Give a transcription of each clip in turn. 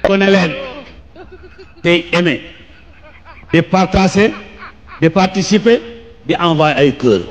connaît leen tey aimer di partager di participer di envoyer ay cœur.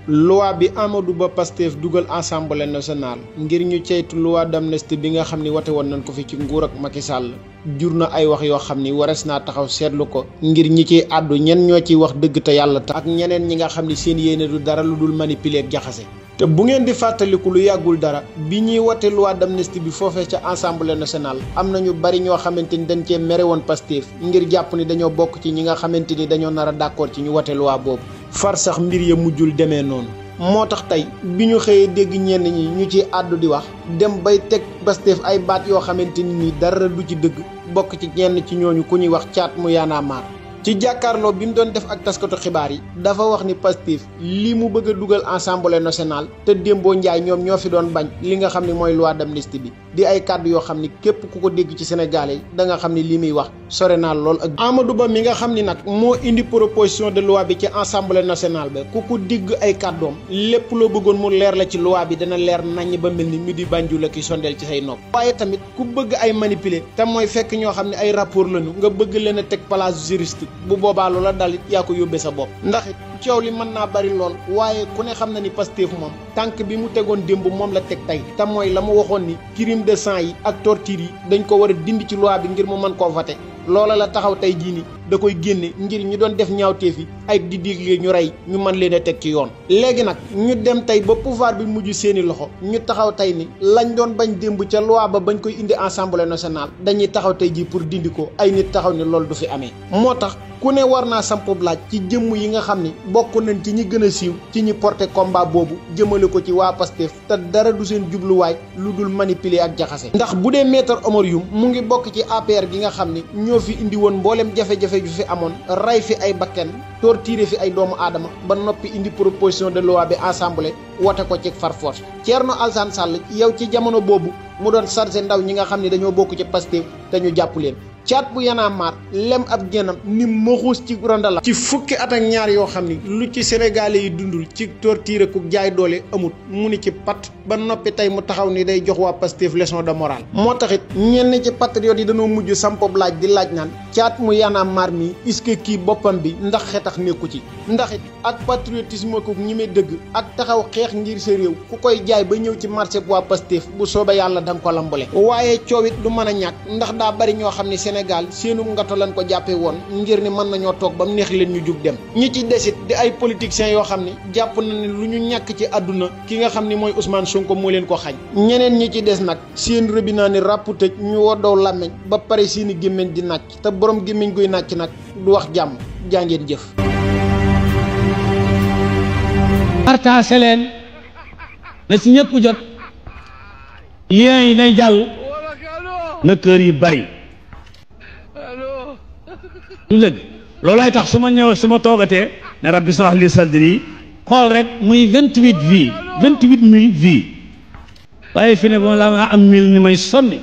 loi bi Amadou Ba Pastef dugal assemblée nationale ngir ñu ceytu loi d'amnistie bi nga xam ni wate woon nañ ko fi ci nguur ak Macky Sall jur na ay wax yoo xam ni wares naa taxaw seetlu ko ngir ñi ciy àddu ñen ñoo ciy wax dëgg te yàlla tax ak ñeneen ñi nga xam ni seen yéene du dara lu dul manipuler ak jaxase. te bu ngeen di fàttaliku lu yàggul dara bi ñuy wote loi d'amnistie bi foofee ca assemblée nationale am na ñu bari ñoo xamante ni dañ cee mere woon Pastef ngir jàpp ni dañoo bokk ci ñi nga xamante ni dañoo nar a d'accord ci ñu wote loi boobu far sax mbir ya mujjul demee noonu. moo tax tey bi ñu xëyee dégg ñenn ñi ñu ci àddu di wax dem bay teg Pastef ay baat yoo xamante ni dara du ci dëgg bokk ci ñenn ci ñooñu ku ñuy wax caat mu yaanaa maar ci jàkkaarloo bi mu doon def ak taskatu xibaar yi dafa wax ni Pastef li mu bëgg a dugal assemblée nationale te Dembo Ndiaye ñoom ñoo fi doon bañ li nga xam ne mooy loi d'amnistie bi di ay kàddu yoo xam ni képp ku ko dégg ci Sénégalais yi da nga xam ni lii muy wax sore naa lool ak Amadou Ba mi nga xam ni nag moo indi proposition de loi bi ci assemblée nationale ba ku ko digg ay kàddoom lépp loo bëggoon mu leer la ci loi bi dana leer naññ ba mel ni mi di Banjul ki sondeel ci say nopp waaye tamit ku bëgg ay manipuler te mooy fekk ñoo xam ne ay rapport lañu nga bëgg leen a teg place juriste bu boobaa loola dalit yaa ko yóbbee sa bopp ndax it coow li mën naa bari lool waaye ku ne xam na ni Pastef moom tànk bi mu tegoon démb moom la teg tey te mooy la mu waxoon ni crime de sang yi ak torture yi dañ ko war a dindi ci loi bi ngir mu mën koo voter loola la taxaw tey jii ni da koy génne ngir ñu doon def ñaawteef yi ay di digle ñu rey ñu mën leen a teg ci yoon léegi nag ñu dem tey ba pouvoir bi mujj seeni loxo ñu taxaw tey ni lañ doon bañ démb ca loi ba bañ koy indi assemblée nationale dañuy taxaw tey jii pour dindi ko ay nit taxaw ni loolu du fi amee moo tax ku ne war naa sampub laaj ci jëmm yi nga xam ni bokk nañ ci ñi gën a siiw ci ñi porté combat boobu jëmale ko ci waa Pastef te dara du seen jubluwaay lu dul manipuler ak jaxase ndax bu dee maître Oumar Youm mu ngi bokk ci APR gi nga xam ni ñoo fi indi woon mboolem jafe-jafe ju fi amoon ray fi ay bakken torturé fi ay doomu aadama ba noppi indi proposition de loi bi assemblée wote ko ci far force Thierno Alassane Sall yow ci jamono boobu mu doon chargé ndaw ñi nga xam ne dañoo bokk ci Pastef te ñu jàpp leen caat bu yanaa maar lem ab génnam ni maxuus ci rondala ci fukki at ak ñaar yoo xam ni lu ci sénégalais yi dundul ci torture ku jaay doole amut mu ni ci pat ba noppi tey mu taxaw ni day jox waa Pastef leçon de morale moo taxit ñenn ci patriotes yi dañoo mujj sampob laaj di laaj naan caat mu yanaa maar mi est-ce que kii boppam bi ndax xetax nekku ci ndax it ak patriotisme ko ñi may dëgg ak taxaw xeex ngir sa réew ku koy jaay ba ñëw ci marché bu waa Pastef bu soobee yàlla da nga ko lambale waaye coow it du mën a ñàkk ndax daa bari ñoo xam ne Sénégal seenu ngato lañ ko jàppee woon ngir ni mën nañoo toog ba mu neex leen ñu jug dem ñi ci desit di ay politiciens yoo xam ne jàpp na ne lu ñu ñàkk ci àdduna ki nga xam ni mooy Ousmane Sonko moo leen ko xañ ñeneen ñi ci des nag seen rëbinaa ni ràpp tëj ñu woddoo làmmeñ ba pare seeni gémmiñ di nàcc te borom gémmiñ guy nàcc nag du wax jàmm jàngeen jëf partagé leen na ci ñëpp jot lien yi nay jàll na kër yi bari du dëgg loolay tax su ma ñëw su ma toogatee ne rabbi shrah li sadri xool rek muy 28 vie 28 mille vie waaye fi ne ba la am 1000 ni may sonni